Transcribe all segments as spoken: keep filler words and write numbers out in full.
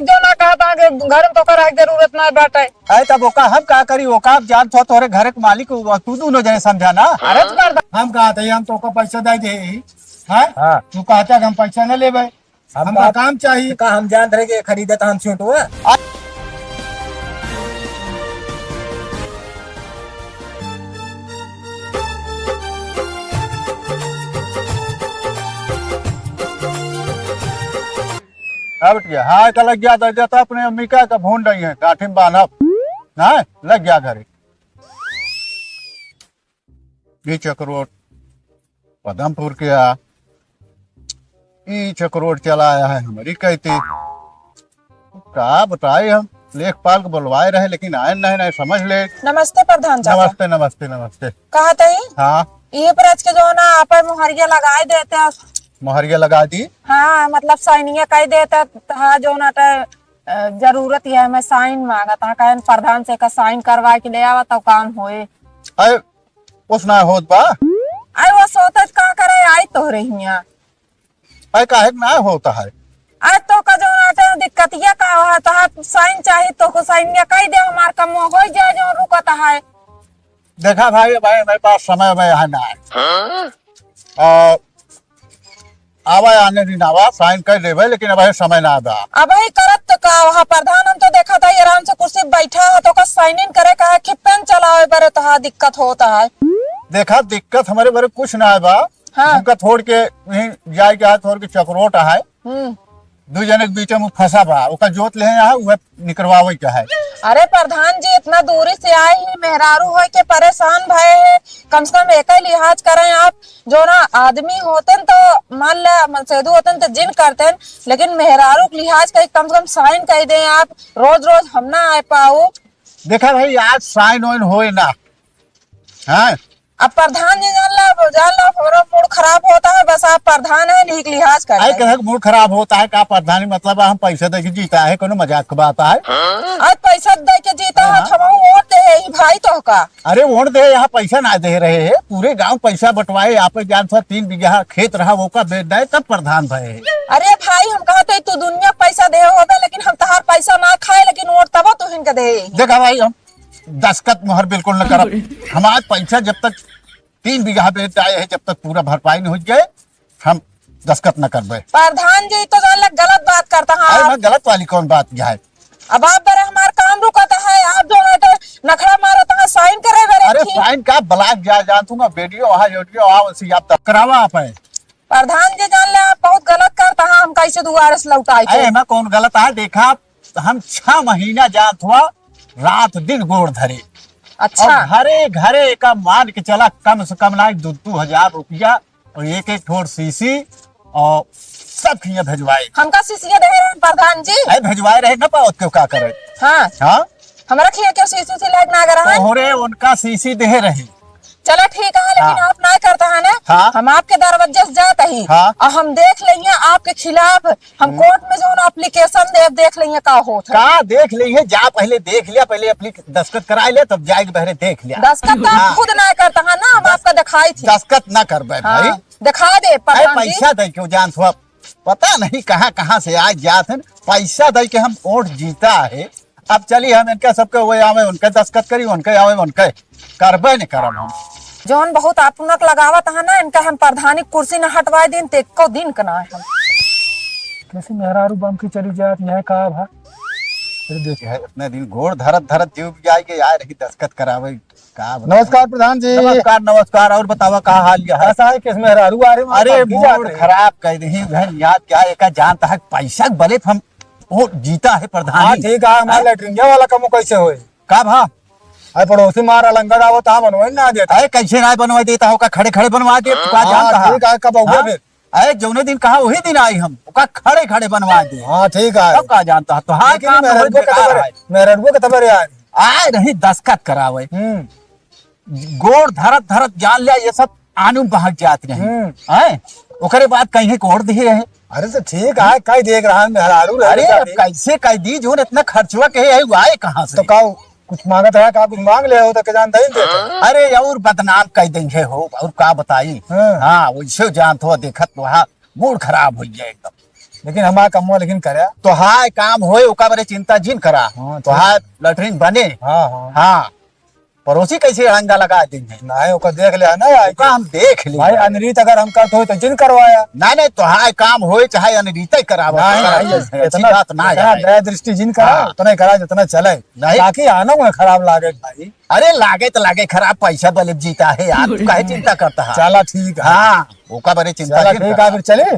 जो ना कहत हा कि घर में तोका रहे के जरूरत ना बाटे। अरे तब ओका हम का करी, ओका आप जानत हो, तोहरे घर के मालिक हुआ, तू दोनों जने समझा ना। अरे तू कर हम कहा थे, हम तोका पैसा दे दे ही, हैं? हाँ। तू कहता कि हम पैसा न लेबे, हम हमका बात काम चाहिए। का हम जानत रहे कि खरीदत हम छोटुआ। अब क्या? हाँ, तो लग गया, दे देता अपने अम्मी का, का भून रही है, गांठी में बांधब। हाँ, लग गया घरे। ये चक्रोट पदमपुर के आ, ई चक्रोट चला आया है हमारी कहती। का बताई हम, लेखपाल को बुलवाए रहे, लेकिन आए नहीं, नहीं समझ ले। नमस्ते प्रधान चाचा। नमस्ते, नमस्ते, नमस्ते। कहा तई? हाँ। ये पर आज के जो ना आप मोहरिया लगाए देते हैं। मोहरिया लगा दी? हाँ, मतलब साइनिया कह देते, हाँ, जो ना टे, अ, जरूरत है, मैं साइन मांगत हाँ, कहेन प्रधान से का साइन करवा के ले आवा, तब काम होए। अरे, उस ना होत बा। अरे, वो सोचत का करे, आई तोहरे हियाँ। अरे, काहे के ना होता है? अरे, तो का जो ना टे दिक्कतिया का है, तो हाथ साइन चाहिए, तो को साइन या कह दे, हमार काम हो जाए, जो रुकत है। देखा भाई, भाई, मेरे पास समय में यहाँ ना है। हाँ? आ, आवा आने दिन आवा, साइन कर देबे, लेकिन अबही समय ना बा। अबही करत तो का, वहाँ प्रधान हम तो देखा था, आराम से कुर्सी पे बैठा है, तो का साइन इन करे का है कि पेन चलावे बरे तो हाँ दिक्कत होता है। देखा, दिक्कत हमारे बरे कुछ ना है बा। हाँ। उनका छोड़ के वहीं जाए के है, छोड़ के चक्रोट है। हम्म। दू जने के बीच में फंसा बा, ओका जोत ले यहाँ, वह निकरवावे के है। अरे प्रधान जी, इतना दूरी से आए ही, मेहरारू होए के परेशान भए है, कम से कम एक ही लिहाज करें आप। जो ना आदमी होतन तो मान ले, मनसेधु होतन तो जिन करतन, लेकिन मेहरारू के लिहाज कहीं कम से कम साइन कह दें आप, रोज रोज हम ना आ पाओ। देखा भाई, आज साइन वाइन होए ना, हाँ? अब प्रधान जी जान ला, जान ला, हमारा मूड खराब होता है, बस आप प्रधान है, नीक लिहाज कर आई ले। कहे मूड खराब होता है, का प्रधानी मतलब हम पैसा दे के जीता है, कोनो मजाक की बात है? आज पैसा दे के जीता है, हाँ। हम वोट दे है, ई भाई तो का? अरे वोट दे, यहाँ पैसा ना दे रहे हैं, पूरे गांव पैसा बंटवाए, आप जान सा तीन बीघा खेत रहा, वो का बेच दे, तब प्रधान भए है। अरे भाई, हम कहते तू दुनिया पैसा दे होबे, लेकिन हम तहार पैसा ना खाए, लेकिन वोट तबो तू हिनके दे। देखा भाई, हम दस्तखत मोहर बिल्कुल न करब। हमार पैसा जब तक तीन बीघा बेच आए है, जब तक पूरा भरपाई नहीं हो जाए, हम दस्तखत न करबे। प्रधान जी, तो जान लग गलत बात करता है अरे आप। मैं गलत वाली कौन बात है? अब आप बरे हमार काम रुकता है, आप जो है तो नखड़ा मारता है, साइन करे बरे अरे ठीक। साइन का ब्लॉक जा, जान तू ना वीडियो वहाँ, वीडियो वहाँ, उसी आप तब करावा आप है। प्रधान जी जान ले, आप बहुत गलत करता है, हम कैसे दोबारा से लौटाए अरे थे? मैं कौन गलत है? देखा, हम छह महीना जात हुआ, रात दिन गोड़ धरे। अच्छा। और घरे घरे का मान के चला, कम से कम ना दो दो हजार रुपया और एक एक ठोर सीसी और सब खिया भेजवाए। हमका सीसिया दे रहे हैं प्रधान जी। अरे भेजवाए रहे ना पावत क्यों का करे? हाँ। हाँ? हमरा खिया क्यों सीसी से लायक ना करा है? तोहरे उनका सीसी दे रहे। चला ठीक है, लेकिन हाँ। आप ना करता है ना, हाँ। हम आपके दरवाजे से जात ही हाँ। और हम देख लेंगे आपके खिलाफ, हम हम्म। कोर्ट में जो ना एप्लीकेशन दे, देख लेंगे का होत है। का देख लेंगे, जा पहले देख लिया, पहले अपनी दस्तखत करा ले, तब जाएके बहरे देख लिया। दस्तखत तो आप हाँ। खुद ना करता है ना, हम दस-, आपका दिखाई थी। दस्तखत ना करबे हाँ, भाई। दिखा दे अरे प्रधान जी। पैसा दे क्यों जान थो, पता नहीं कहाँ कहाँ से आज जात है, पैसा दे के हम वोट जीता है। अब चली हम इनका सबके वो आवे उनके दस्तखत करी, उनके आवे उनके करबे नहीं करब हम। जौन बहुत आपुनक लगावत है ना, इनका हम प्रधानी कुर्सी न हटवाए दिन, ते एको दिन के ना है हम। कैसे मेहरारू बम की चली जात, यह का भा? अरे देख, है, इतने दिन गोड़ धरत धरत जीव भी जाए के आए रही दस्तखत करावे, का बताई? नमस्कार प्रधान जी। नमस्कार, नमस्कार। और बतावा का हाल यह है? ऐसा है कि इसमें मेहरारू आ रही, अरे बम की जात मूड रही। खराब कर दही, बहन याद क्या है, का जानता है पैसा के बले हम वो जीता है प्रधानी। हाँ, ठीक है, हमारा हैं? लेटरिंग वाला कमो कैसे होई? का भा? अरे पड़ोसी मारा लंगड़ आवत, हाँ बनवाई ना देता। अरे कैसे ना बनवा देता हो, का खड़े खड़े बनवा दे, तू का हाँ, जानता है? ठीक है, कब आऊंगा हाँ? फिर? अरे जौने दिन कहा वही दिन आई हम, ओका खड़े खड़े बनवा दे। हाँ, ठीक है। तब का जानता है? तो हाँ, लेकिन काम तो मेहररुआ के बेकार तबर, है। मेहररुआ के तबर यार। आए रही दस्तखत करावे। हम्म। गोड़ धरत धरत जान लिया, ये सब आनू बहक जात रही। हम्म। हैं? ओकरे बाद कहीं कोड़ दिए है। अरे तो ठीक है, कहीं देख रहा है, मेहरारू रहे अरे, बेचारी। अब कैसे कह दी, जो इतना खर्चवा के है, वो आए कहाँ से? तो का, कुछ मांगत है, का कुछ मांग ले हो, तो के जानता ही नहीं देते। अरे, और बदनाम कह देंगे हो, और का बताई? हाँ। हाँ, वैसे जानत हो, देखत हो, हाँ, मूड खराब हो गया एकदम। लेकिन हमार कमवा लेकिन करे। तोहार काम होए, ओका बरे चिंता जिन करा। हाँ, ठीक। तोहार लेटरिन बने। हाँ, हाँ। हाँ। पड़ोसी कैसे अड़ंगा लगा देंगे? नाहीं, ओका देख लिया ना, ओका हम देख लिया। भाई, अनरीत अगर हम करत होई तो जिन करवाया। नाहीं, नाहीं, तोहार काम होए चाहे अनरीत ही करावा। नाहीं, नाहीं, ऐसी इतना, बात ना इतना है। दया दृष्टि जिन करा, हाँ। उतना ही करा जितना चले। नाहीं। ताकि आना हुआ खराब लागे भाई। अरे लागे तो लागे खराब, पैसा बले जीता है यार, तू काहे चिंता करता है? चला ठीक है। हाँ, ओका बरे चिंता चला जिन ठीक करा। है, फिर चली।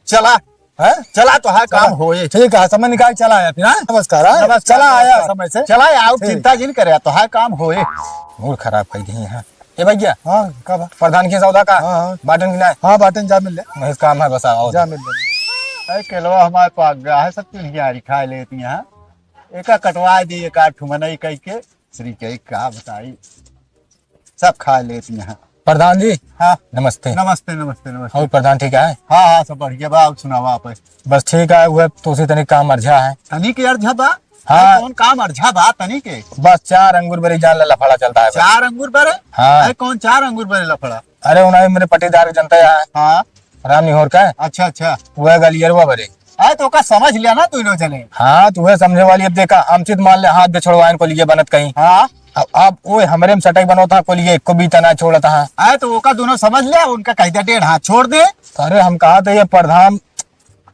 चला। हैं? चला, तोहार काम होए। ठीक है, समय निकाल के चला आया फिर, हाँ? नमस्कार, हाँ? नमस्कार, चला आया नमस्कार। समय से। चला आया, ठीक। चिंता जिन करे, तोहार काम होए। मूड खराब कर दिए हैं। ए भैया। हाँ, का बा? प्रधान के सौदा का? हाँ, हाँ। बाटन की ना? हाँ, बाटन, जा मिल ले। नहीं, काम है, बस आओ। जा मिल ले। अरे, केलवा हमारे पाक गया है, सब चुनियारी खा लेती हैं। एका कटवा दी, एक आध ठुमनई कह के। श्री के का बताई, सब खा लेती हैं। प्रधान जी। हाँ। नमस्ते। नमस्ते, नमस्ते, नमस्ते। और प्रधान ठीक है? हाँ, हाँ, सब बढ़िया बा। और सुनावा आप? बस ठीक है, वह तो उसी तनिक काम अर्झा है। तनिक अर्झा बा? हाँ। अरे, कौन काम अर्झा बा तनिक? बस चार अंगूर बरे जान ला लफड़ा चलता है बस। चार अंगूर बरे? हाँ। अरे, कौन चार अंगूर बरे लफड़ा? अरे, उन्हें मेरे पट्टीदार के जनता है। हाँ। राम निहोर का। अच्छा, अच्छा। वह गलियरवा बरे। अरे, तो ओका समझ लिया ना दोनों जने। हाँ, तो वह समझे वाली। अब देखा, हम चित मान ले, हाथ दे छोड़वाइन को लिए बनत कहीं। हाँ। अब, अब ओए हमरे में सटक बनोता को लिए, एको बीता ना छोड़ता है। अरे, तो ओका दोनों समझ ले, उनका कह दे डेढ़ हाथ छोड़ दे। अरे, हम कहा तो ये प्रधान,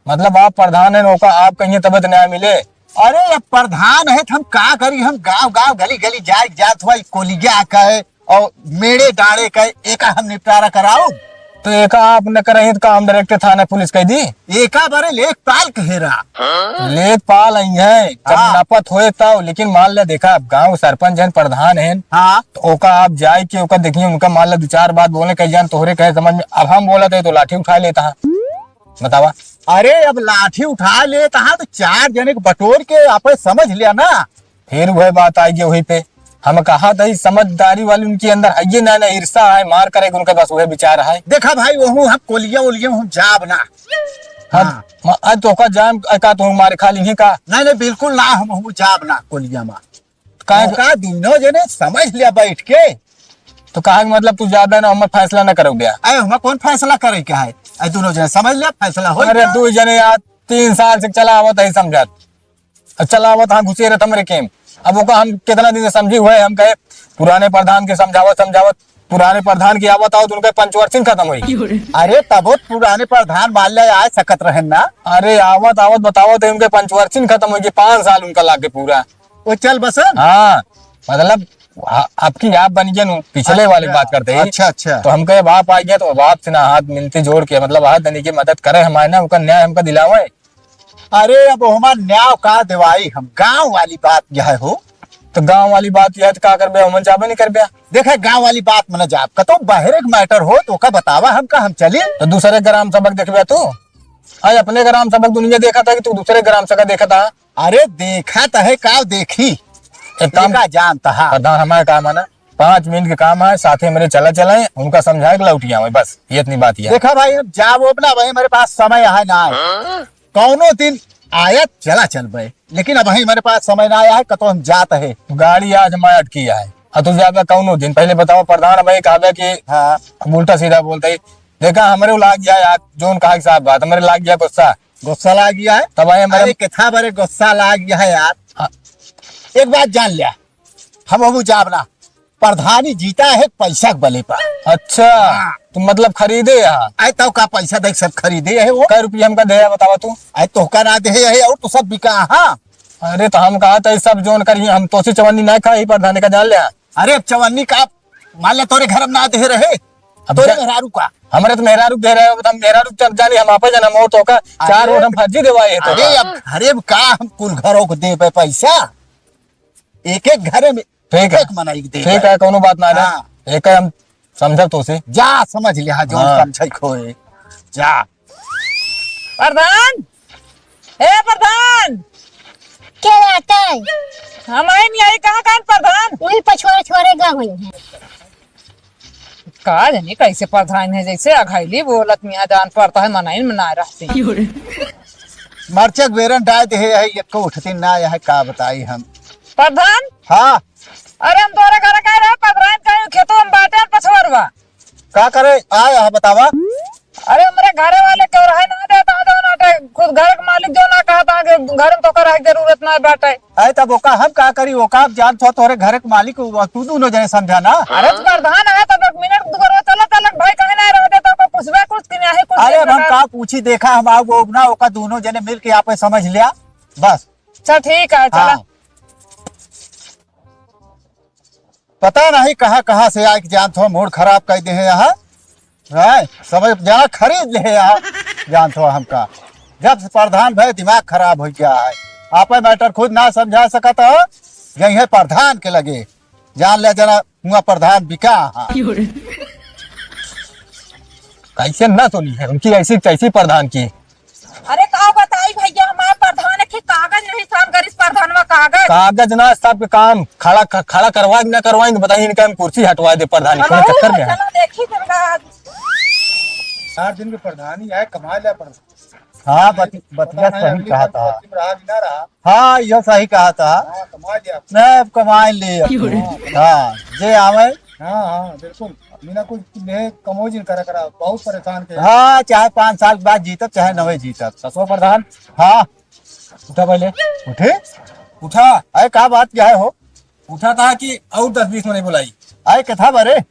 मतलब आप प्रधान हैं, ओका आप कहिए तब तो न्याय मिले। अरे, अब प्रधान है तो हम का करी, हम गांव गांव गली गली जाए जात हुआ, कोलिया का है, और मेड़े डाड़े का, एका हम निपटारा कराऊ। तो एका आप न करही तो का हम direct थाना पुलिस कह दी? एका बारे लेखपाल कहेरा। लेखपाल आई है, जब हाँ। नपत होए तब, लेकिन मान ले देखा, अब गांव सरपंच हैं, प्रधान हैं, हाँ। तो ओका आप जाए के ओका देखिए, उनका मान ले दो चार बात बोले, कह जान तोहरे कहे समझ में, अब हम बोलत है तो लाठी उठा लेता है, बतावा। अरे अब लाठी उठा लेता है तो चार जने के बटोर के आपस समझ लिया ना। फिर वह बात आई गई वही पे। हम कहा था, इस समझदारी वाली उनके अंदर है ये ना, ना ईर्ष्या है, मार करे उनके बस वह विचार है। देखा भाई, वहू हम कोलिया ओलिया हम जाब ना। हम, हाँ। म-, आज तो का जाम, का तो मार खा ली का? नहीं, नहीं, बिल्कुल ना, हम हूँ जाब ना कोलिया मा। काहे? ओका दोनों जने समझ लिया बैठ के। तो कहा कि मतलब तू ज्यादा ना हमर फैसला ना करो गया। अरे हमें कौन फैसला करे के है? अरे दोनों जने समझ लिया, फैसला हो अरे गया। दो जने यार, तीन साल से चला आवत है समझत। अब चला आवत हाँ घुसे रहत हमरे केम। अब ओका हम कितना दिन से समझी हुए, हम कहे पुराने प्रधान के समझावत समझावत, पुराने प्रधान के आवत आवत उनके पंचवर्षीन खत्म हुई। अरे तबो पुराने प्रधान मान ले आए सकत रहन ना। अरे आवत आवत बतावत है उनके पंचवर्षीन खत्म हुई, पाँच साल उनका लागे पूरा। वो चल बसन। हाँ, मतलब, आ-, आपकी आप बन गया नु, पिछले वाले अच्छा, बात करते ही। अच्छा, अच्छा। तो हम कहे बाप आ गया, तो बाप से ना हाथ मिनती जोड़ के, मतलब, हाथ देने की मदद करे हमारे ना, उनका न्याय हमका दिलावे। अरे, अब हमार न्याय का देवाई हम, गांव वाली बात यह है हो। तो गांव वाली बात यह है, तो का करबे, हमन जाबे नहीं करबे। देखे, गांव वाली बात में ना जाब, कतो बहरे के matter हो, तो का बतावा हमका, हम चली। तो दूसरे ग्राम सभा देखबे तू, आज अपने ग्राम सभा दुनिया देखा था कि तू दूसरे ग्राम सभा देखा था। अरे देखा त है, का देखी? एक काम एका जानता है। प्रधान, हमारा काम है ना, पाँच मिनट के काम है, साथे मेरे चला चलाए, उनका समझाए के लौटिया आवे, बस ये इतनी बात ही है। देखा भाई, अब जाओ अब ना भाई, मेरे पास समय है ना। हाँ? कौनो दिन आया चला चल भाई, लेकिन अब हमारे पास समय ना आया है, कतो हम जात है। गाड़ी आज हमारे अटकी है, और तू जाबे कौनो दिन, पहले बताओ प्रधान भाई, कहा कि हाँ। अब उल्टा सीधा बोलते ही, देखा, हमरे लाग गया यार, जोन कहा के साफ बात, हमरे लाग गया गुस्सा। गुस्सा लाग गया है? तब आए हमरे अरे, कितना बड़े गुस्सा लाग गया है यार। हाँ। एक बात जान लिया, हम अबू जाब ना, प्रधानी जीता है पैसा के बले पर। अच्छा, हाँ। तो मतलब खरीदे यहाँ? आए तो का पैसा देख सब खरीदे है वो। कै रुपया हमका दे बतावा तू। आए तो का ना दे है और तो सब बिका, हाँ। अरे तो हम कहा था, सब जोन करिए, हम तो से चवन्नी ना खाई, प्रधानी का जान लिया। अरे अब चवन्नी का मान ले तोरे घर में ना दे रहे, अब तोरे जा-, मेहरारू का। हमरे तो मेहरारू दे रहे हो, हम मेहरारू जब जानी हम आपे जाना मोर तो का, चार अरे, वोट हम फर्जी देवाए हैं तो अरे, का। अब घरे में का हम कुल घरों को देबे पैसा, एक एक घरे में ठीक है। एक मनाई के देबे। ठीक है, कौनो बात ना है। हाँ। एक हम समझब तो से। जा समझ लिया, जो हाँ। समझे खोए, जा। प्रधान, ए प्रधान। क्या बात है? हम आई नहीं आई, कहाँ कहाँ प्रधान? वही पछवाड़े छुआरे गाँव हुई है। का जाने कैसे प्रधान है, जैसे अघैली बोलत मियाँ जान पड़ता है, मनाइन मना रहती। मरचक बेरन डाय दे है, यक्को उठती ना, यह का बताई हम। प्रधान? हाँ। अरे हम तोरे घर का रहे, प्रधान कहीं खेतों में बाटे पछवारवा। का करे? आय, आय, बतावा। अरे, हमरे घरे वाले केहू रहे ना देता, तो ना खुद घर के मालिक जो ना कहत ह कि घर में तोका रहे के जरूरत ना बाटे। अरे तब ओका हम का करी, ओका आप जानत हो, तोहरे घर के मालिक वो तू दुनो जने समझा ना। अरे तो प्रधान है, तब एक मिनट तू करो, चला, चला, भाई कहे ना रह दे, तो ओका पूछबे कुछ कि नहीं, कुछ अरे नहीं अब हम बता। का पूछी, देखा हम आओ वो ना, ओका दुनो जने मिल के आपे समझ लिया, बस। अच्छा ठीक है, चला। हाँ। पता नहीं कहाँ कहाँ से आइके जानत हो मूड खराब कइ देहे यहाँ। हैं? समय जना खरीद लेहे यहाँ। जानत हो हमका। जब से प्रधान भए दिमाग खराब होइ गया है। आपे matter खुद ना समझा सकत हो, यही है प्रधान के लगे। जान ले जना हुआ प्रधान बिका। हाँ। कैसे ना सुनी है उनकी ऐसी तैसी प्रधान की। अरे का बताई भैया, हमार प्रधान के कागज नहीं साफ करिस, प्रधानवा कागज। कागज ना साफ के काम, खड़ा क-, खड़ा करवाए कि ना करवाए, बताइए, इनका हम कुर्सी हटवा दे प्रधानी, कौन हमहू चक्कर में है? चला देखी फिर का। चार दिन के प्रधानी है, कमा लिया प्रधान। हाँ, बत-, बतिया पता नहीं सही अगली कहा बार था। कुर्सी में रहा कि ना रहा। हाँ, यह सही कहा था। हाँ, कमा लिया। नहीं, अब कमाए ले। हाँ। हाँ, जे आवे। हाँ, हाँ, बिल्कुल। बिना कुछ ले कमो जिन करा करा, बहुत परेशान के। हाँ, चाहे पाँच साल के बाद जीतब, चाहे नवे जीतब। ससुर प्रधान। हाँ। उठा पहले। उठे? उठा। अरे, का बात क्या है हो? उठा था कि और दस बीस मने बुलाई। अरे, कथा बरे।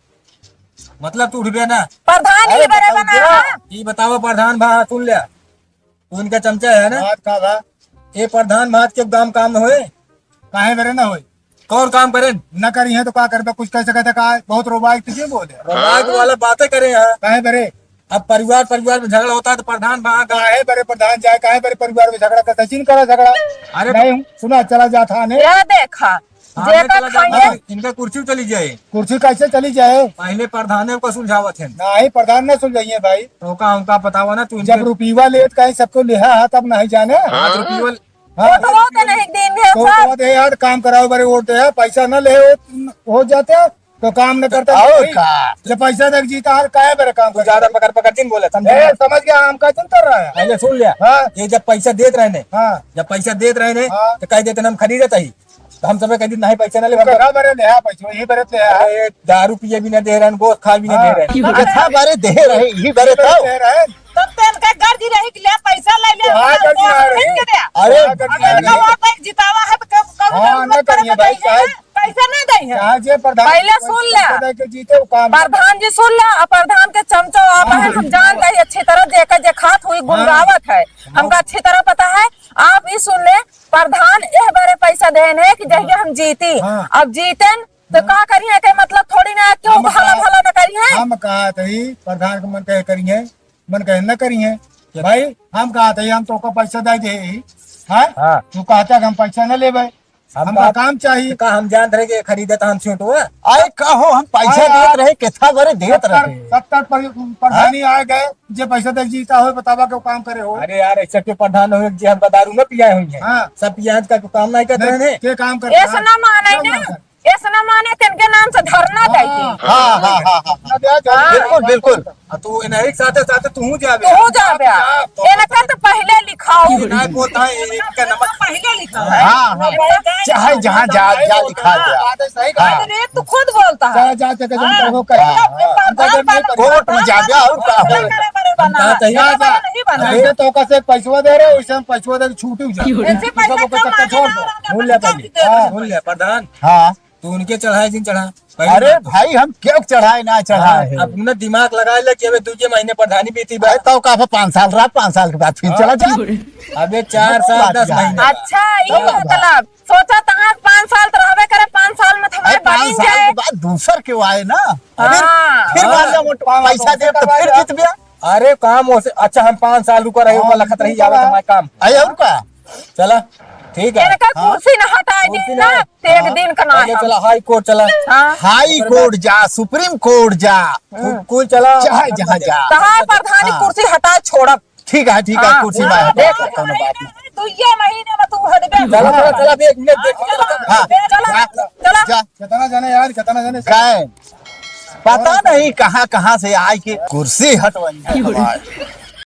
मतलब तू उठबे ना। प्रधान अरे, ही बरे बताओ बना क्या? है। ई बतावा प्रधान भा, सुन ले। तू इनका चमचा है ना? बात का बा? ए प्रधान, बात के काम, काम न होए। काहे बरे ना होए? कौन काम करें? न करी है तो का करबे? कुछ कह सकत है का? बहुत रोबाई तुझे बोले। रोबाई वाला बातें करे हैं। काहे बरे? अब परिवार, परिवार में झगड़ा होता है तो प्रधान वहाँ का काहे बरे प्रधान जाए? काहे बरे परिवार में झगड़ा करता है? जिन करा झगड़ा। अरे तो नहीं, सुना, चला जा थाने। यह देखा, थाने जेकर चला जा, खाइए। इनका कुर्सी चली जाए। कुर्सी कैसे चली जाए? पहले प्रधाने को सुलझावत है। नहीं, प्रधान ना सुलझाइए भाई। तो का उनका बतावा ना तू जब इनके रुपीवा लेत कहीं सबको लेहा है तब नहीं जाने। हाँ, तो रुपीवा हाँ। वोट हो तो नहीं दिन है तो सब। वोट दे यार, काम कराओ बरे वोट दे यार, पैसा ना ले हो, हो जाते हो, तो काम न करता और नहीं। का? जब पैसा देख जीता हर काहे बरे काम तू करता ज्यादा है? पकड़ पकड़ जिन बोले, समझे ए, ना? समझ गया, हम का चिंता रहा है? पहले सुन लिया। हाँ। ये जब पैसा देत रहे ने, हाँ। जब पैसा देत रहे ने, हाँ। तो कह देते ना हम खरीदत ही। तो हम सबे कह दी, "नहीं, पैसा ना ले।" तो कहा बरे ले, हाँ, पैसा यही बरे ले, हाँ। अरे, दारू पिए भी ना दे रहे, गोश्त खा भी ना दे रहे। हाँ। अच्छा, बरे दे रहे, यही बरे तो। दे रहे। तब तो इनका गर्ज रही कि ले पैसा ले ले, हाँ, गर्ज रही। अरे, हाँ, गर्ज अब इनका रही। वहाँ पे जितावा है तो कब, कब हाँ, जरूरत ना करिए पड़े भाई, तो देंगे। चाहे पैसा नहीं देंगे। चाहे जे प्रधान पहले सुन ले। पैसा दे के जीते, वो काम प्रधान जी सुन ले, और प्रधान के चमचो आप हाँ। हैं, हम जानते हैं अच्छी तरह, जेकर जे खात हुई हाँ। गुमरावत है, हाँ। हमका अच्छी तरह पता है। आप ही सुन ले, प्रधान एह बारे पैसा देन है कि जहिया हम जीती, हाँ। अब जीतन तो हाँ। का करिए के मतलब थोड़ी ना क्यों हम भला कहा-, भला ना करिए। हम कहा थी प्रधान के मन कहे करिए, मन कहे न करिए। क्या? भाई हम कहा थी हम तो को पैसा दे दे ही, हाँ? हाँ। तू कहता कि हम पैसा न लेबे, हम हमका कहा-, काम चाहिए। का हम जानत रहे कि खरीदे तो हम छूट हुआ। अरे का हो हम पैसा अरे देत यार। रहे, कितना बारे देत सत्तर, रहे। सत्तर पर-, प्रधानी हाँ? आ गए। जे पैसा दे जीता हो, बतावा के काम करे हो। अरे यार, ऐसा के प्रधान हो, जे हमका दारू न पियाए होइहैं। हाँ। सब पियाज का काम नहीं करते नहीं, हैं। के काम करते ऐसा हैं? ना माने क्या ना, काम करते? ऐसा ना माने, तिनके नाम से धरना हाँ। देते। हाँ, हाँ, हाँ, हाँ। ना दिया जाए। हाँ। बिल्कुल, बिल्कुल। आ, तू इन्हीं के साथे, साथे तू हूँ जाबे। तू हूँ जाबे। हाँ, तो इनका तो पहले लिखाओ। ये नहीं बोलता है, ये इनका नंबर पहले लिखा है। हाँ, हाँ। इनका चाहे जहाँ जा, जा लिखा गया। बात है, सही कहा। हाँ। अरे, तू खुद बोलता है। जा, जा, जा, जा, हाँ। जा, जा, हाँ। हाँ। कोर्ट में जा, जा, और का हो? बड़े, बड़े बना। हम कहते हैं, जा, जा। नहीं बना। जैसे तो का से पैसवा दे रहे, वैसे हम पैसवा दे के छूट ही जा। ऐसे पैसा सब को क्यों चक्कर मांगे छोड़ ना, दो। ना, भूल ले ना, पहले। ना, हाँ, भूल ले, प्रधान। हाँ। तू उनके चढ़ाए, जिन चढ़ा। पहले अरे बात। भाई, हम क्यों चढ़ाए, ना चढ़ाए हाँ, है? अपना दिमाग लगा ले कि अबे दूजे महीने प्रधानी बीती बा। अरे तो का, पाँच साल रहा, पाँच साल के बाद फिर हाँ। चला जा। अबे चार साल, दस महीने। अच्छा, ये मतलब। सोचा तहाँ पाँच साल तो रहबे करे, पाँच साल में तो हमारे अरे, पाँच बनी साल जाए। के बाद दूसर के आए ना, फिर, हाँ। फिर हाँ। मान लो, वो पैसा दे तो फिर जीत गया। अरे, काम ओसे, अच्छा, हम पाँच साल रुका रहे, हाँ, ऊपर लखत रही, रुका आवे रहा। हमारे काम। अरे, और का? चला, ठीक है। इनका हाँ। कुर्सी ना हटाए कुर्सी दी ना, ना। ते एक हाँ। दिन का ना पहले हम। चला, हाई कोर्ट चला। हाँ। हाई कोर्ट जा, सुप्रीम कोर्ट जा। हाँ। कुल चला। चाहे जहाँ जा। कहाँ प्रधानी हाँ। कुर्सी हटाए छोड़ब। ठीक है, ठीक है, हाँ, कुर्सी में हाँ, है, देख। कोनो बात नहीं। दुइये महीने में तू हटबे। चला, चला, चला, देख, मिनट देख। हाँ, हाँ, चला, जा, चला। जा। कितना जने यार, कितना जने? काय? पता नहीं कहाँ, कहाँ से आए के कुर्सी हटवाई है हमारे।